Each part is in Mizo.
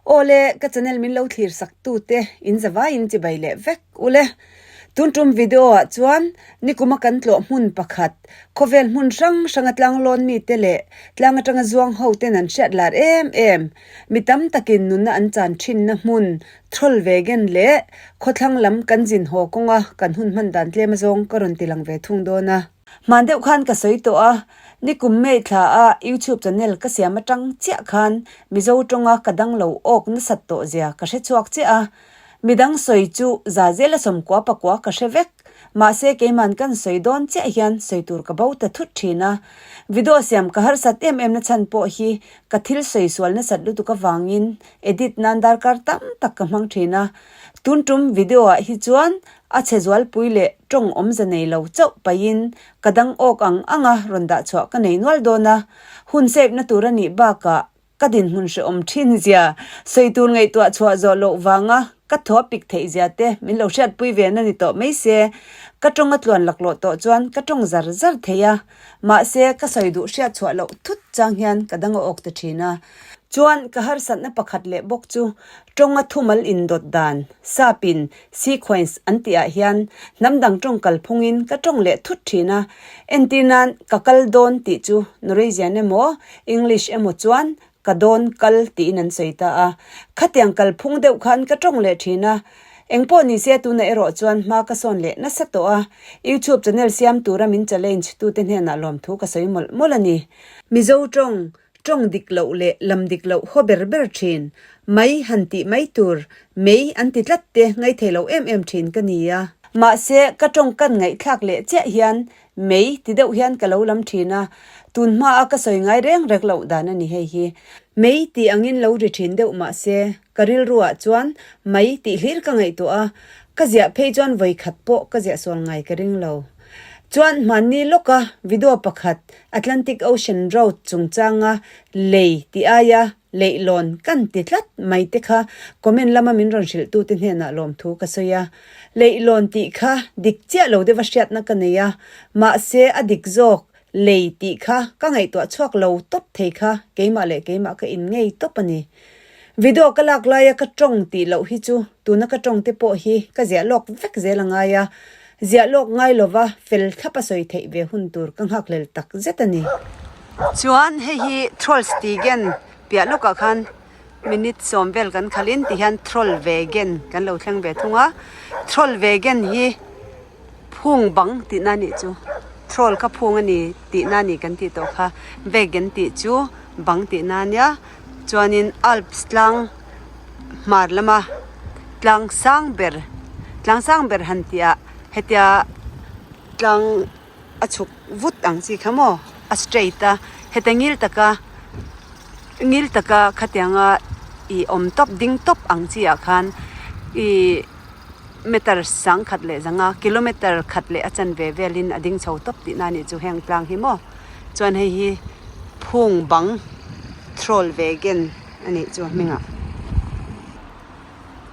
Aw le, ka channel min lo thlir sak tute in zavaiin chibai leh vek u le. Tun tum video ah chuan nikuma kan tlawh hmun pakhat, khawvel hmun hrang hranga tlanglawn mite leh tlang atanga zuang ho ten an hriat lar em em, mi tam takin nunna an chan thinna hmun Trollvegen leh khawthlang lam kan zin haw kawnga kan hun hman dan tlem azawng ka rawn tilang ve thung dawn a. Hman deuh khan ka sawi tawh a, nikum May thla a YouTube channel ka siam atang chiah khan Mizo tawnga ka dang lo awk nasat tawh zia ka hre chhuak chiah a. Midang sawi chu za zela sawmkua pakua ka hre vek. Mahse keiman kan sawi dawn chiah hian sawi tur ka bo ta thut thin a. Video siam ka harsat em em na chhan pawh hi ka thil sawi sual nasat lutuk avangin edit nan darkar tam tak ka hmang thin a. Tun tum video ah hi chuan A chhe zualpui leh tawng awmze nei lo chauh pahin ka dang awk ang anga rawn dah chhuah ka nei nual dawn a, hun save na tur a nih bakah ka dinhmun hrehawm thin zia, sawi tur ngaihtuah chhuah zawh loh vanga ka thaw pik theih zia te min lo hriatpui ve na ni tawh mai se, ka tawng a tluan laklawh tawh chuan ka tawng zar zar thei a, mahse ka sawi duh hriat chhuah loh thut chang hian ka dang a awk ta thin a. Chuan ka harsatna pakhat leh bawk chu tawnga thumal indawt dan, sapin Sequence an tih ah hian hnam dang tawng kalphungin ka tawng leh thut thin a, entir nan ka kal dawn tih chu Norwegian emaw English emaw chuan ka dawn kal tiin an sawi ta a, khatiang kalphung deuh khan ka tawng leh thin a, engpawh ni se tunah erawh chuan hma ka sawn leh nasa tawh a, YouTube channel siam tura min challenge tute hnenah lawmthu ka sawi mawlh mawlh a ni. Mizo tawng Tawng dik loh leh lam dik loh haw ber ber thin. Mai han tih mai tur, mei an ti tlat te ngaithei lo em em thin ka nia. Mahse, ka tawng kan ngaihthlak leh chiah hian mei ti deuh hian ka lo lam thin a, tun hma a ka sawi ngai reng rek loh dan a ni hei hi. Mei tih angin lo ri thin deuh mahse, ka rilru ah chuan mai tih hlir ka ngaihtuah a, ka ziah phei chuan vawi khat pawh ka ziah sual ngai ka ring lo. Chuan hmanni lawka video pakhat Atlantic Ocean Road chungchanga lei tih aia leihlawn kan ti tlat mai te kha comment lama min rawn hrilhtute hnenah lawmthu ka sawi a. Leihlawn tih kha dik chiah lo deuha hriatna ka nei a, mahse a dik zawk lei tih kha ka ngaihtuah chhuak lo tawp thei kha keimah leh keimah ka in ngei tawp a ni. Video ka lak laia ka tawng tih loh hi chu tuna ka tawng te pawh hi ka ziah lawk vek zel a ngai a, ziah lawk ngai lova fel thlap a sawi theih ve hun tur ka nghakhlel tak zet a ni. Chuan hei hi Trollstigen piah lawkah khan minute sawm vel kan khalhin tihian Trollvegen kan lo thleng ve thung a, Trollvegen hi phung bang tihna a nih chu, Troll kha phung a ni tihna a ni kan tih tawh kha, Vegen tih chu bang tihna a nia. Chuanin Alps tlang hmar lama tlang sang ber tlang sang ber han tih ah hetia tlang a chhuk vut ang chi kha maw a straight a heta ngil taka ngil taka khatianga ih awm tawp ding tawp ang chi ah khan ih meter sang khat leh zanga kilometer khat leh a chanve velin a ding chho tawp tihna a nih chu heng tlang hi maw. Chuan hei hi phung bang troll ve gen a nih chu a hmingah.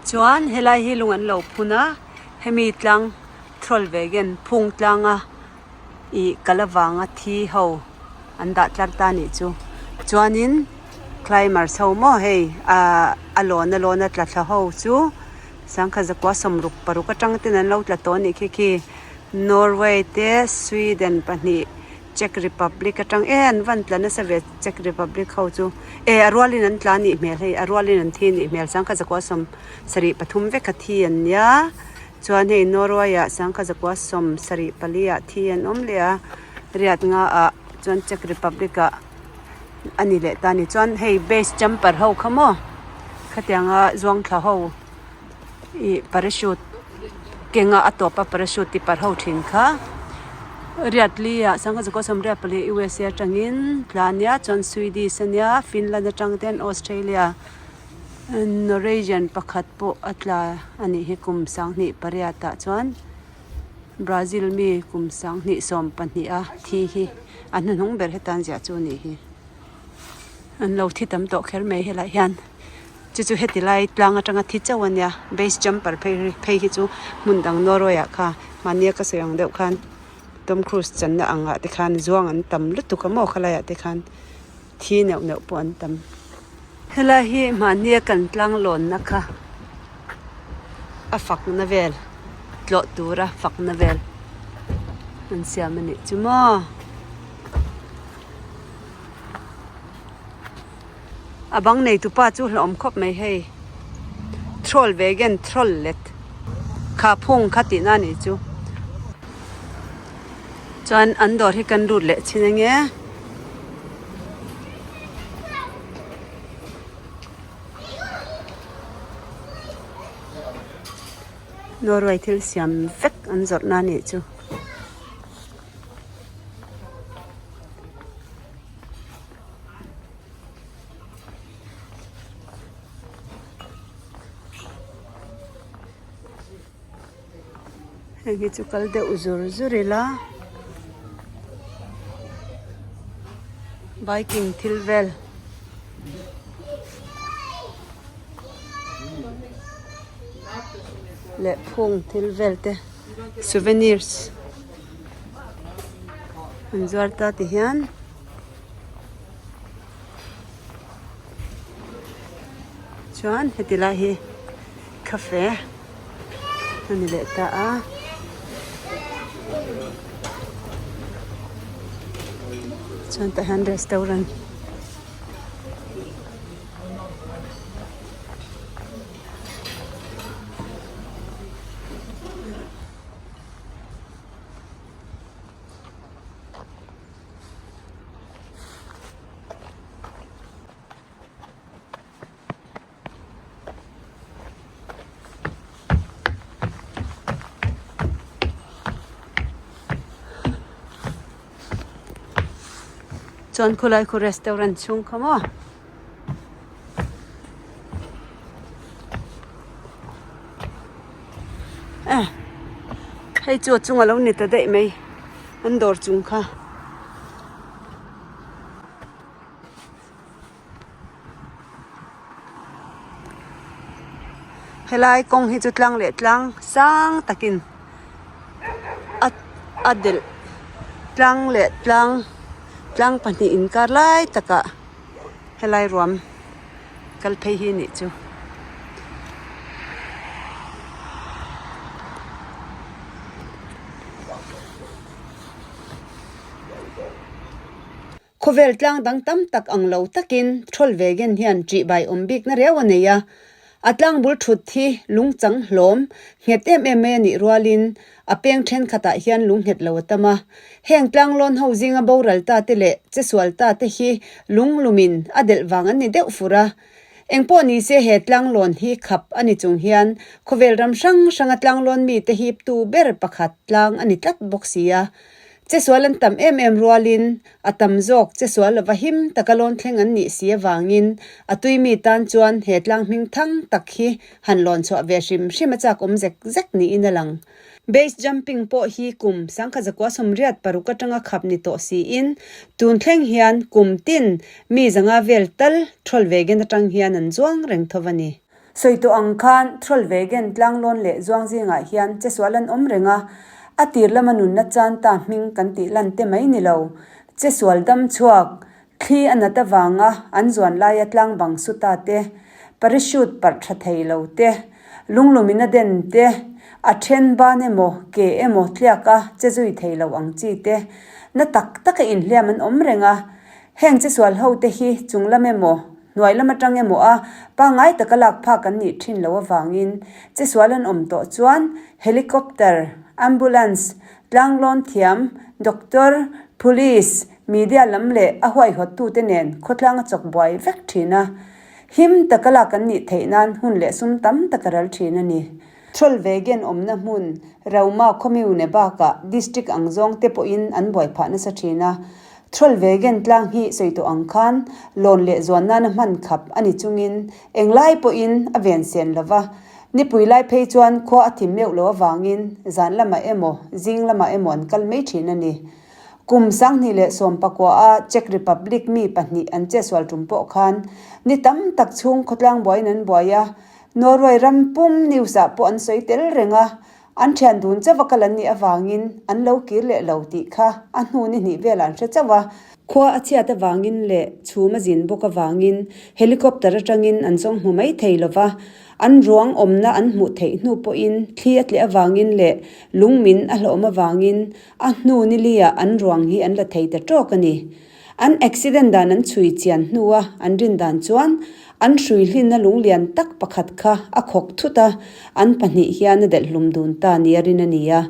Chuan helai hi lung an lo phun a, hemi tlang troll ve gen phung tlanga ih kal avanga thi ho an dah tlar ta a nih chu. Chuanin climbers ho maw hei ah a lawn a lawn a tla thla ho chu sangkhat zakua sawmruk paruk atang ten an lo tla tawh a nih khi khi. Norway te Sweden pahnih Czech Republic atang e an van tla nasa ve Czech Republic ho chu e a rualin an tla anih hmel hei a rualin an thi anih hmel sangkhat zakua sawm sarih pathum vek a thi an nia chuan hei Norway ah sangkhat zakua sawm sarih pali ah thi an awm leh a riat nga ah chuan Czech Republic ah a ni leh ta a ni chuan hei base jumper ho kha maw khatianga zuang thla ho. Ih parachute kenga a tawp a parachute ti parh ho thin kha riat li ah sangha zakua sawmriat pali USA atangin tla ania chuan Swedish ania Finland atang ten Australia Norwegian pakhat pawh a tla a nih hi kum sanghnih pariat ah chuan Brazil mi kum sanghnih sawmpahnih a thi hi a hnuhnung ber hetan ziah chu a nih hi an lo thi tam tawh kher mai helaiah hian. Chu chu heti lai tlang atanga thi chauh a nia base jumper phei hi phei hi chu hmun dang Norway ah kha mahnia ka sawi ang deuh khan Tom Cruise channa ang ah te khan zuang an tam lutuk a maw khalai ah te khan thi neuh neuh pawh an tam. Helai hi mahnia kan tlang lawnna kha a fakna vel tlawh tura fakna vel an siam a nih chu maw. A bang neitu pa chu hlauhawm khawp mai hei troll ve again troll let kha phung kha tihna a nih chu chuan an dawr hi kan lut leh thin ange. Norway thil siam vek an zawrh na nih chu. Heng hi chu kal deuh zur zur ila biking thil vel leh phung thil vel te souvenirs an zuar ta ti hian. Chuan heti lai hi cafe a ni leh ta a chuan tah hian restaurant Chuan khawlai khu restaurant chhung kha maw. Eh hei chu a chung a lo ni ta daih mai an dawr chung kha. Helai kawng hi chu tlang leh tlang sang takin a a delh tlang leh tlang tlang pahnih inkar lai takah helai ruam kal phei hi nih chu. Khawvel tlang dang tam tak ang lo takin Trollvegen hian ṭihbai awm bikna riau a nei a. A tlang bul ṭhut hi lungchang hlawm nghet em em mai a nih rualin a peng ṭhenkhatah hian lung nghet lo a tam a. Heng tlanglawn ho zinga boral ta te leh chesual ta te hi lung lumin a delh vang an ni deuh fur a. Engpawh ni se he tlanglawn hi khap a ni chung hian khawvel ram hrang hranga tlanglawn mite hiptu ber pakhat tlang a ni tlat bawk si a. Chesual an tam em em rualin a tam zawk chesual lova him taka lawn thleng an nih si avangin a tui mi tan chuan he tlang hming thang tak hi han lawn chhuah ve hrim hrim a chak awm zek zek niin a lang. Base jumping pawh hi kum sangkha zakua 86 atanga khap ni tawh siin tun thleng hian kum tin mi zanga vel tal Trollvegen atang hian an zuang reng tho a ni. Sawi tawh ang khan Trollvegen tlanglawn leh zuang zingah hian chesual an awm reng a, a tir lama nunna chan ta hming kan tih lan te mai ni lo. Chesual dam chhuak, thli a nat avanga an zuan laia tlang bang su ta te, parachute parh tha thei lo te, lunglumin a den te, a then ban emaw ke emaw tliaka che zui thei lo ang chi te, na tak taka inhliam an awm reng a. Heng chesual ho te hi chung lam emaw Hnuai lam atang emaw a pangngai taka lak phak an nih thin loh avangin chesual an awm tawh chuan helicopter, ambulance, tlanglawn thiam, doctor, police, media lam leh a huaihawttute nen khawtlang a chawk buai vek thin a. Him taka lak an nih theih nan hun leh sum tam tak a ral thin a ni. Trollvegen awmna hmun Rauma commune bakah district ang zawng te pawhin an buai phah nasa thin a. Trollvegen tlang hi sawi tawh ang khan lawn leh zuan nana hman khap a ni chungin englai pawhin a ven sen lo va. Nipui lai phei chuan khua a thim meuh lo avangin zan lamah emaw zing lamah emaw an kal mai thin a ni. Kum 2019 a Czech Republic mi pahnih an chetsual tum pawh khan ni tam tak chhung khawtlang buaiin an buai a, Norway ram pum news ah pawh an sawi tel reng a, an thian dun chauh a kal an nih avangin an lo kir leh lo tih kha a hnu ni hnih velah an hre chauh a. Khua a chhiat avangin leh chhum a zin bawk avangin helicopter atangin an zawng hmu mai thei lo va, an ruang awmna an hmuh theih hnu pawhin thli a tleh avangin leh lungmin a hlawm avangin a hnu niliah an ruang hi an la thei ta tawk a ni. An accident dan an chhui chian hnua an rin dan chuan an hrui hlinna lunglian tak pakhat kha a khawk thut a, an pahnih hian a delhhlum dun ta nia rin a ni a.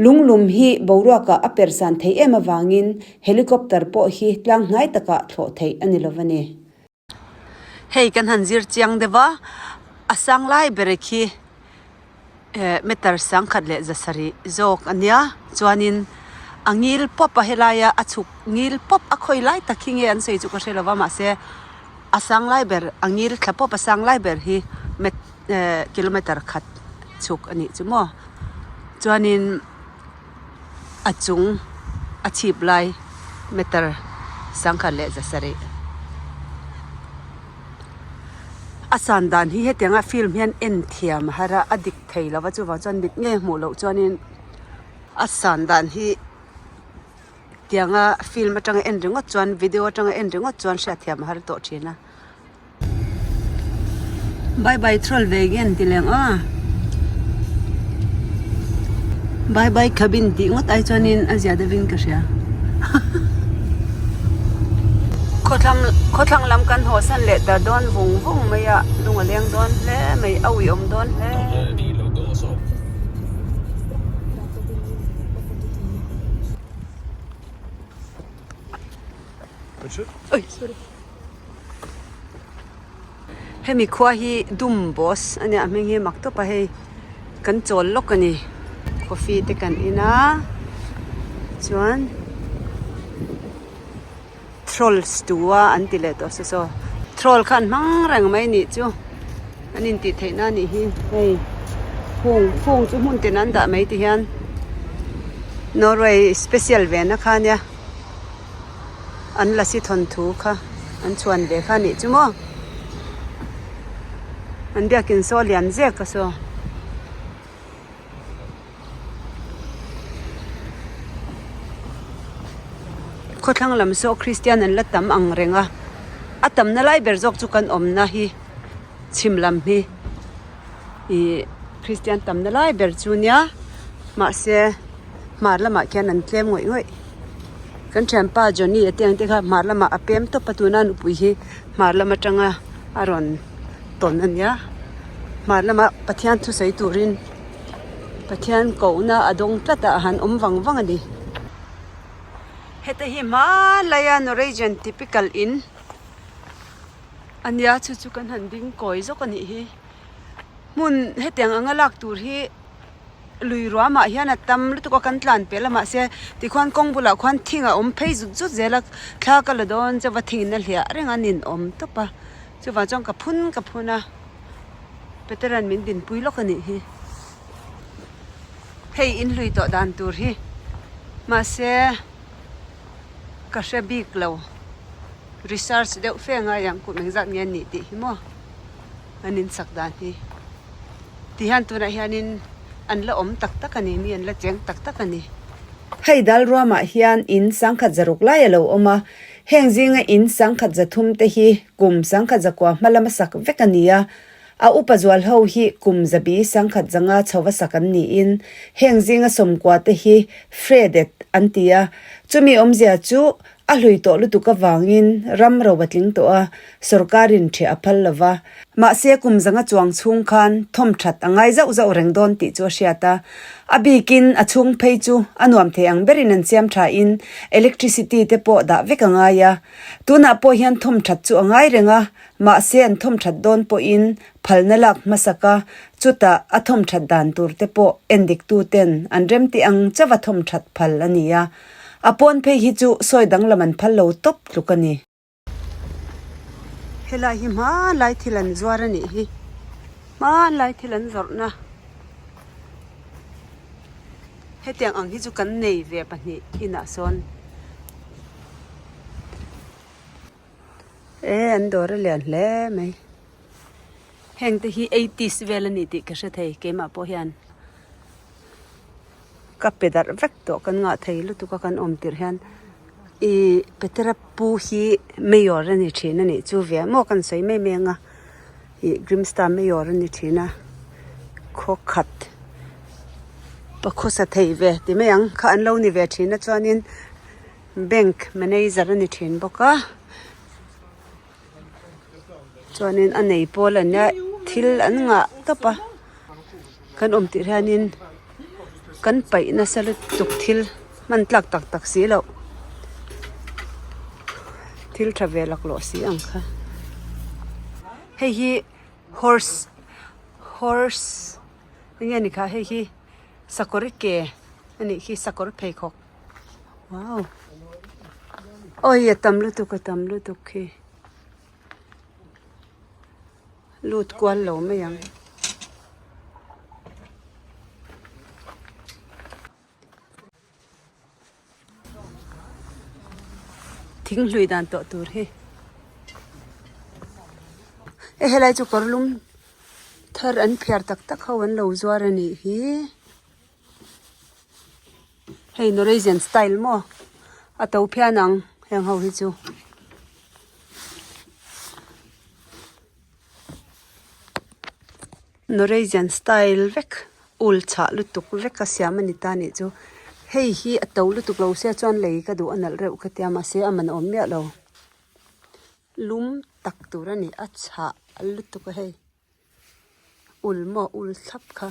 Lunglum hi boruakah a persan theih em avangin helicopter pawh hi tlang hnai takah thlawh theih a ni lo a ni. Hei kan han zir chiang deuh a, a sang lai ber khi eh meter sangkhat leh zasarih zawk a nia chuanin a ngil pawp a helaia a chhuk ngil pawp a khawi lai tak hi nge an sawi chu ka hre lo va mahse a sang lai ber a ngil thla pawp a sang lai ber hi met eh kilometer khat chhuk a nih chu maw. Chuanin a chung a chhip lai meter sangkhat leh zasarih a san dan hi hetianga film hian en thiam a har a a dik thei lo va chuvang chuan mit ngei hmuh loh chuanin a san dan hi tianga film atanga en ringawt chuan video atanga en ringawt chuan hriatthiam a har tawh thin a. Bye bye troll ve nge an ti leng aw bye bye cabin tih ngawt ai chuanin a zia deuhin ka hria khawthlang khawthlang lam kan haw san leh ta dawn vung vung mai a lung a leng dawn hle mai a uiawm dawn hle. Hemi khua hi dum boss a nia a hming hi mak tawp a hei kan chawl lawk a ni coffee te kan in a chuan trolls tua an ti leh tawh saw saw troll kha an hmang reng mai nih chu an intih theih na a nih hi hei hung hung chu hmun tin an dah mai ti hian Norway special ve na kha nia. An lasi thawnthu kha an chhuan ve kha nih chu maw an biakin saw lian zek a saw. Khawthlang lam saw Kristian an la tam ang reng a a tamna lai ber zawk chu kan awmna hi chhim lam hi ih Kristian tamna lai ber chu nia mahse. Hmar lamah khian an tlem ngawih ngawih. Kan thianpa Johnny a tih ang te kha hmar lamah a pem tawp a tuna nupui hi hmar lam atanga a rawn tawn a nia. Hmar lama Pathian thusawi turin Pathian kohna a dawng tlat a a han awm vang vang a ni. Heta hi hmanlaia Norwegian typical in a nia chu chu kan han ding kawi zawk a nih hi. Hmun hetiang anga lak tur hi. Lui ruamah hian a tam lutuk a kan tlan pel a mahse tikhuan kawng bulah khuan thing a awm phei zut zut zel a thla ka la dawn chauh va thing in a hliah reng a nin awm tawp a chuvang chuan ka phun ka phun a Peter-a'n min dinpui lawk a nih hi hei in hlui tawh dan tur hi mahse ka hre bik lo research deuh fe ngai ang kum engzat nge an nih tih hi maw an insak dan hi. Ti hian tunah hianin an la awm tak tak a ni, mi an la cheng tak tak a ni. Hei dal ruamah hian in sangkhat zaruk lai a lo awm a, heng zinga in sangkhat zathum te hi kum sangkhat zakua hma lama sak vek a ni a, a upa zual ho hi kum zabi sangkhat zanga chhova sak an niin heng zinga sawmkua te hi Fredet an ti a, chumi awmzia chu A hlui tawh lutuk avangin ram ro a tling tawh a, sorkarin ṭhiah a phal lo va. Mahse, kum zanga chuang chhung khan thawm ṭhat a ngai zauh zauh reng dawn tih chu a hriat a. A bikin a chhung phei chu a nuam thei ang berin an siam ṭhain electricity te pawh dah vek a ngai a. Tunah pawh hian thawm ṭhat chu a ngai reng a, mahse an thawm ṭhat dawn pawhin phalna lak hmasak a, chutah a thawm ṭhat dan tur te pawh endiktuten an remti ang chauh a thawm ṭhat phal a ni a. A pawn phei hi chu sawi danglam an phal lo tawp tluk a ni. Helai hi hmanlai thil an zuar a nih hi. Hmanlai thil an zawrhna. Hetiang ang hi chu kan nei ve pahnih inah sawn. E an dawr a lian hle mai. Heng te hi eighties vel a ni tih ka hre thei keimah pawh hian. Ka pe darh vek tawh kan ngah thei lutuk a kan awm tirh hian. Ih Petera pu hi mayor a ni thin a nih chu ve maw kan sawi mai mai ang a ih Grimsta mayor a ni thin a khaw khat pa khawsa thei ve ti mai ang kha an lo ni ve thin a chuanin bank manager a ni thin bawk a chuanin a nei pawl a nia thil an ngah tawp a kan awm tih hianin kan paih nasa lutuk thil hman tlak tak tak si loh thil tha ve laklawh si ang kha hei hi horse horse eng nge ni kha hei hi sakawr ke a nih khi sakawr pheikhawk wow awi a tam lutuk a tam lutuk khi. Lut kual lo mai ang. Thing hlui dan tawh tur hi. E helai chu kawr lum thar an phiar tak tak ho an lo zuar a nih hi. Hei Norwegian style maw a to phian ang heng ho hi chu. Norwegian style vek ul chhah lutuk vek a siam a ni ta nih chu. Hei hi a to lutuk lo sia chuan lei ka duh a nalh reuh ka tia mahse a man awm miah lo. Lum tak tur a ni a chhah lutuk a hei. Ul maw ul thlap kha.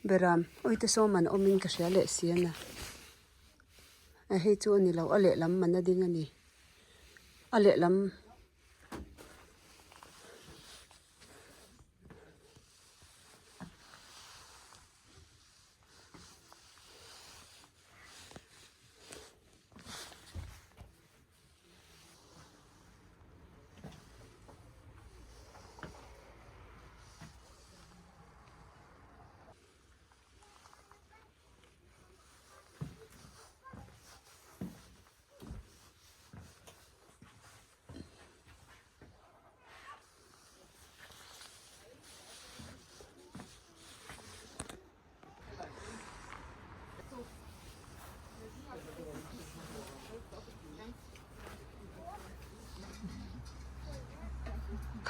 Beram awite sawm an awmin ka hria leh si a na. A hei chu a ni lo a lehlam man a ding a ni. A lehlam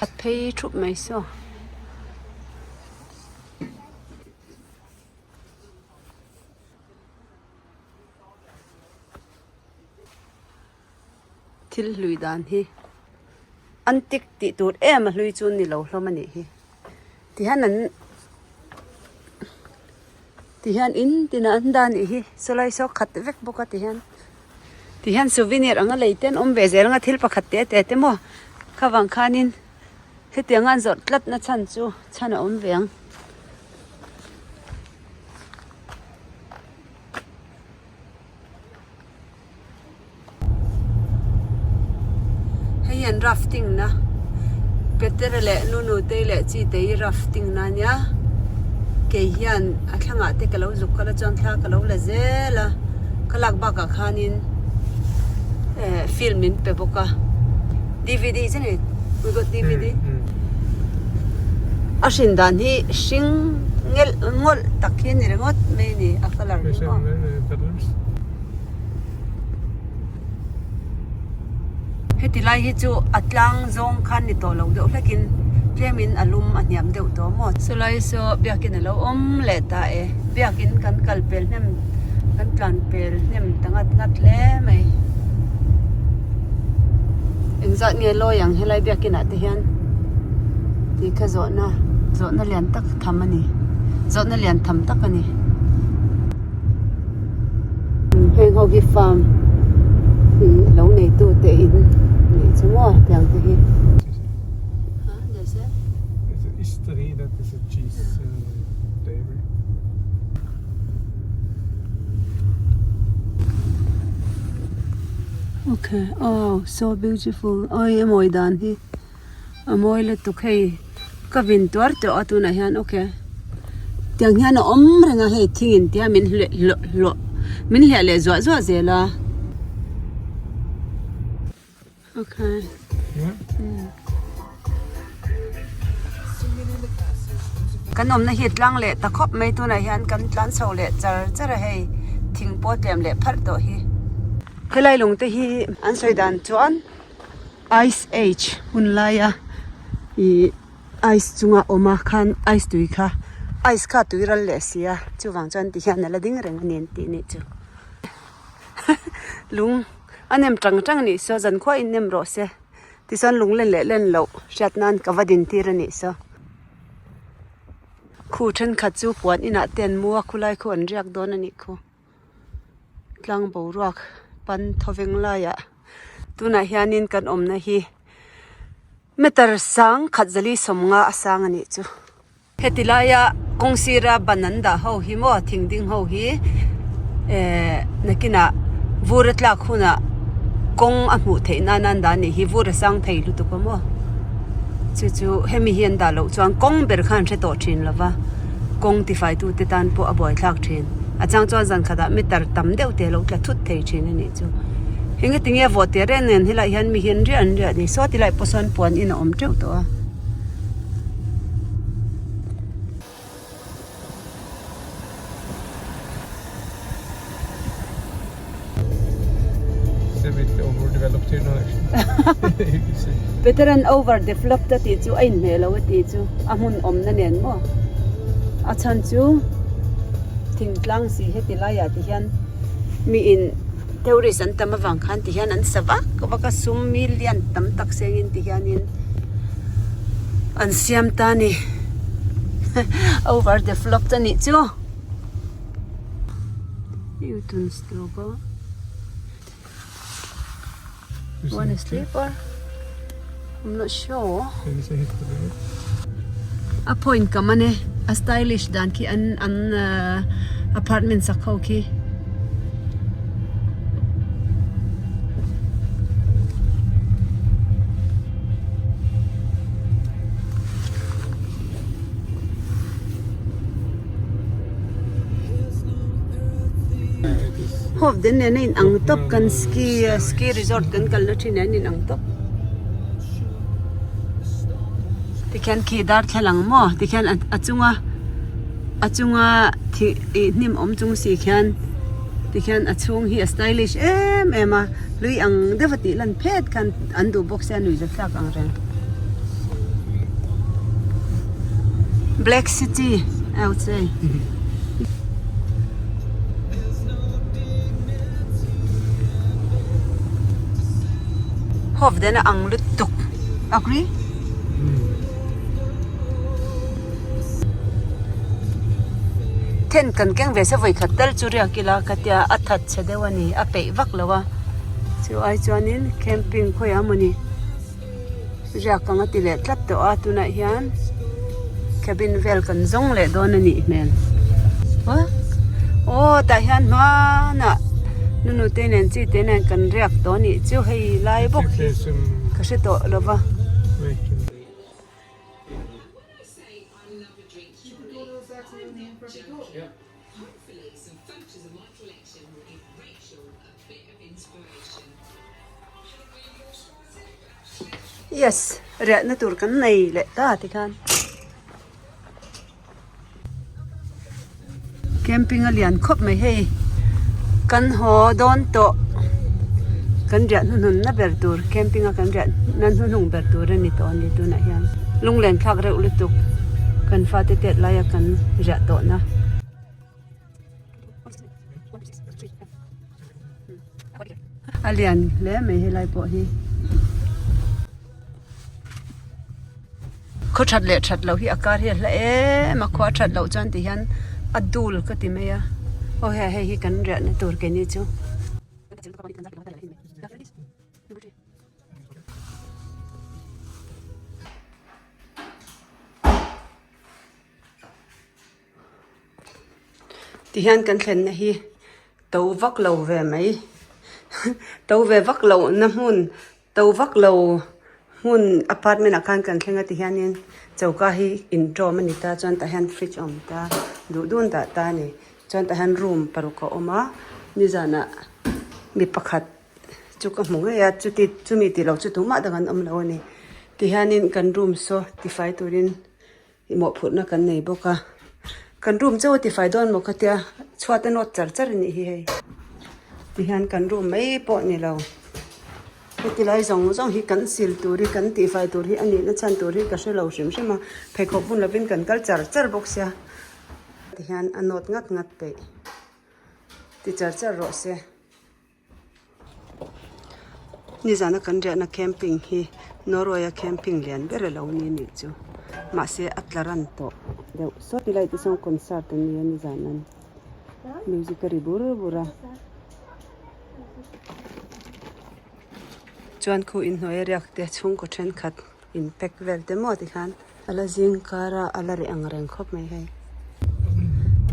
Khat phei thup mai saw. Thil hlui dan hi antique tih tur em a hlui chu ni lo hlawm a nih hi tihian an tihian in tinah an dah a nih hi sawlai saw khat vek bawk a tihian tihian souvenir anga lei te an awm ve zel anga thil pakhat te te te maw kha vang khanin hetiang a an zawrh tlat na chhan chu chhan a awm ve ang. Hei hian rafting na Petera leh Nunu te leh Chi te hi rafting na ania kei hian a thlangah te ka lo zuk kal a chuan thla ka lo la zel a ka lak bakah khanin eh film min pe bawk a dvd che ni we got dvd a hrin dan hi hring ngelh ngawlh tak hi a ni ringawt mai a ni a colour hi maw. Heti lai hi chu a tlang zawng khan ni tawh lo deuh hlekin tlemin a lum a hniam deuh tawh maw. Chulai saw biakin a lo awm leh ta e. Biakin kan kal pel hnem kan tlan pel hnem ta ngat ngat hle mai. Engzat nge lawi ang helai biakin ah te hian tih kha zawhna zawhna lian tak tham a ni zawhna lian tham tak a ni. Heng ho hi farm ih lo neitu te in nih chu maw tiang te hi. Okay oh so beautiful oi a mawi dan hi. A mawi lutuk hei ka vin tuar tawh a tunah hian ok tiang hian a awm reng a hei thing in tia min hleh hlawh hlawh min hliah leh zuah zuah zel a ok kan awmna hi tlang leh ta khawp mai tunah hian kan tlan chho leh char char a hei thing pawh tlem leh pharh tawh hi. Helai lung te hi an sawi dan chuan ice age hun laia ih ice chunga awm a khan ice tui kha ice kha a tui ral leh si a chuvang chuan ti hian a la ding reng a ni an tih nih chu lung a nem tang tang a nih saw zankhua in nem rawh se tichuan lung len leh len loh hriat nan ka va din tir a nih saw. Khu thenkhat chu puan inah te an mu a khulai khu an riak dawn a nih khu. Tlang boruak pan thawveng laiah tunah hianin kan awmna hi meter sang khat zali sawmnga a sang a nih chu. Heti laia kawng sira ban an dah ho hi maw thing ding ho hi ehh nakinah vur a tlak hunah kawng a hmuh theih nan a an dah a nih hi vur a sang thei lutuk a maw chu chu hemi hi an dah loh chuan kawng ber khan an hre tawh thin lo va kawng tifai tu te tan pawh a buaithlak thin a chang chuan zan khatah meter tam deuh te a lo tla thut thei thin a nih chu engati nge vawh teh reng nen helaiah hian mi hi an riah an riah a ni saw tilai pawh sawn puan in a awm teuh tawh a. Peter-a'n over developed a tih chu a inhmeh lo a tih chu a hmun awmna nen maw? A chhan chu thingtlang si heti laiah ti hian miin tourist an tam avang khan ti hian an sa vak vak a sum million tam tak sengin ti hianin an siam ta a ni over developed a nih chu. One is sleeper I'm not sure a point kam a ni a stylish dan khi an an apartment sak ho khi. Hawp den nen a in ang tawp kan ski ski resort kan kalna thin nen a in ang tawp tikhian khi darthlalang maw tikhian a chunga a chunga thih ih hnim awm chung si khian tikhian a chhung hi a stylish em em a lui ang deuh a tih lan phet khan an duh bawk sia nuih zathlak ang reng. Black city I would say. Hawp den a ang lutuk. Agree? Then kan keng ve se vawi khat tal chu riak ila ka tia a that chhe deuh a ni a peih vak lo a chu ai chuanin camping khawiah mawni riak ang a ti leh tlat tawh a tunah hian cabin vel kan zawng leh dawn a nih hmel aw tah hian hmanah nunu te nen chi te nen kan riak tawh a nih chu hei lai bawk hi ka hre tawh lo va. Yes riahna tur kan nei leh ta tikhan camping a lian khawp mai hei kan haw dawn tawh kan riah hnuhnun na ber tur camping a kan riah na hnuhnung ber tur a ni tawh a ni tunah hian lunglen thlak reuh lutuk kan fate tet laia kan riah tawh na. A lian hle mai helai pawh hi. Khaw that leh that loh hi a kar hi a hla em a khua that loh chuan ti hian a dul ka ti mai a aw hei hei hi kan riahna tur keini chu. Tihian kan thlenna hi to vak lo ve mai to ve vak loh na hmun to vak lo hmun apartment ah khan kan thleng a tihianin choka hi inṭawm a ni ta chuan tah hian fridge a awm ta duh dun dah ta a ni chuan tah hian room paruk a awm a nizanah mi pakhat chu ka hmu ngei a chuti chumi tih loh chu tumah dang an awm lo a ni tihianin kan room saw tifai turin. I mawhphurhna kan nei bawk a, kan room chauh a tifai dawn maw ka tia chhuat a nawt char char a nih hi hei. Tihian kan room mai pawh ni lo. Heti lai zawng zawng hi kan sil tur hi kan tihfai tur hi a nihna chhan tur hi ka hre lo hrim hrim a, pheikhawk bun lovin kan kal char char bawk sia. Tihian a nawt ngat ngat peih ti char char rawh se. Nizana kan riahna camping hi Norway a camping lian ber a lo ni nih chu mahse a tla ran tawh deuh sawt tilai te chuan concert an nei a nizan an music a ri bur bur a. Chuan khu inhnuai a riak te chhungkaw thenkhat in pack vel te maw tikhan a la zing kar a a la reh ang reng khawp mai hei.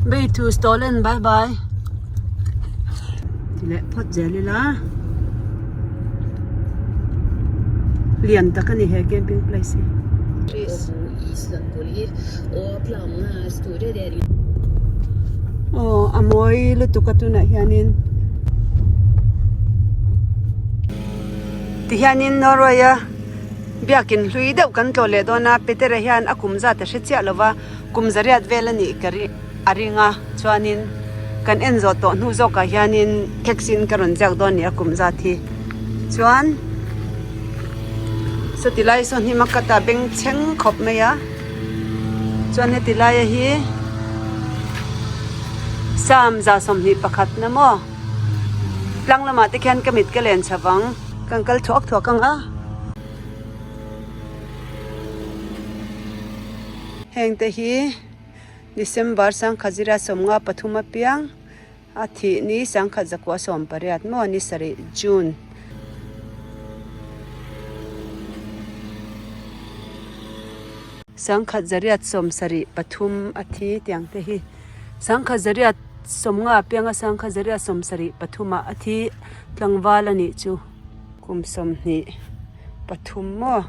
Bay to stolen bye bye ti leh phawt zel ila lian tak a ni he camping place hi. Aw a mawi lutuk a tunah hianin tihianin Norway a biakin hlui deuh kan tlawh leh dawn a Petera hian a kum zat a hre chiah lo va kum zariat vel a nih ka ring a ring a chuanin kan en zawh tawh hnu zawkah hianin taxi in ka rawn ziak dawn a ni a kum zat hi chuan. Sawti lai saw hnim a cut a beng chheng khawp mai a chuan heti laia hi sam 21 na maw tlang lamah te khian ka mit ka len chho vang kan kal thuak thuak ang a heng te hi December sangkhat 53 apiang. A thih ni 1918 maw ni sarih June. 1973 a thi tiang te hi 1950 apianga 1973 ah a thi tlangval a nih chu. Kum 23 maw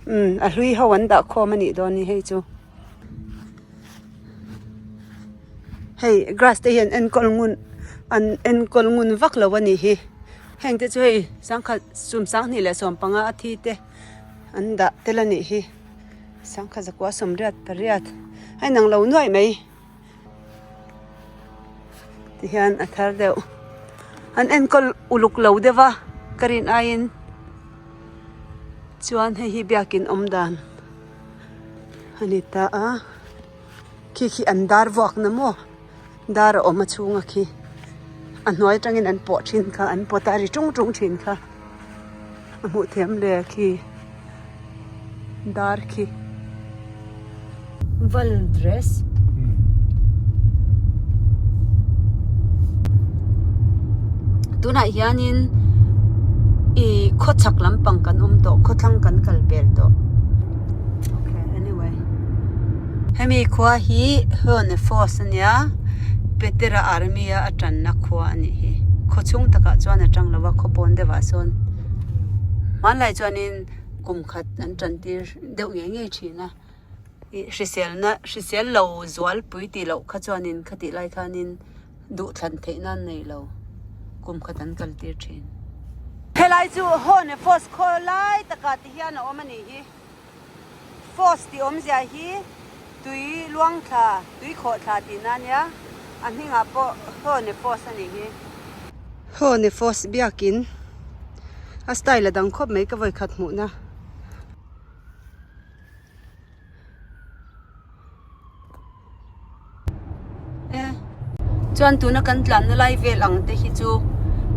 umm a hlui ho an dah khawm a nih dawn hi hei chu. Hei grass te hian enkawl ngun an enkawl ngun vak lo a nih hi heng te chu hei sangkhat sum 2015 a thi te an dah tel a nih hi 1988 a inang lo nuaih mai tihian a thar deuh an enkawl uluk lo deuh a ka rin aiin chuan hei hi biakin awm dan. A ni ta a khi khi an dar vuak na maw dar a awm a chhung a khi a hnuai atangin an pawh thin kha an pawt a a ri tung tung thin kha a hmuh thiam le khi dar khi val dress. Tunah hianin ih khawchhak lampang kan awm tawh khawthlang kan kal vel tawh okay anyway hemi khua hi Hønefoss ania Petera army a atanna khua a nih hi khaw chhung takah chuan a tang lo a khaw pawn deuhah sawn hmanlai chuanin kum khat an tan tir deuh ngei ngei thin a. Ih hriselna hrisel lo zualpui tih loh kha chuanin khatih lai khanin duhthlan theih nan nei lo kum khat an kal tir thin. Helai chu Hønefoss khaw lai takah ti hian a awm a nih hi. Foss tih awmzia hi tui luang thla, tui khawh thla tihna a nia, a hmingah pawh Hønefoss a nih hi. Hønefoss biakin a style a dang khawp mai ka vawikhat hmuhna. Chuan tuna kan tlanna lai vel ang te hi chu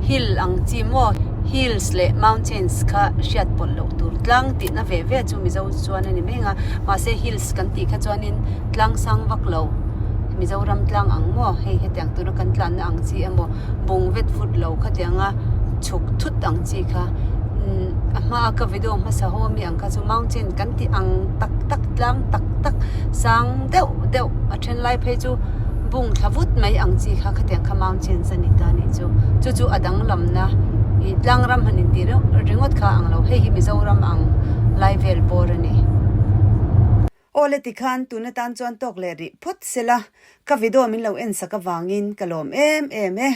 hill ang chi maw hills leh mountains kha hriat pawlh loh tur tlang tihna ve ve chu mizo chuan a ni mai ang a mahse hills kan tih kha chuanin tlang sang vak lo mizoram tlang ang maw hei hetiang tuna kan tlanna ang chi emaw bung vet vut lo khatianga chhuk thut ang chi kha a hmaa ka video hmasa ho ami ang kha chu mountain kan tih ang tak tak tlang tak tak sang deuh deuh a then lai phei chu bung thla vut mai ang chi kha khatiang kha mountains a ni ta anih chu chu chu a danglamna ih tlang ram han intih reuh ringawt kha ang lo hei hi Mizoram ang lai vel bawr a ni. Aw le tikhan tun atan chuan tawk leh rih phawt sela ka video min lo en sak avangin ka lawm em em e.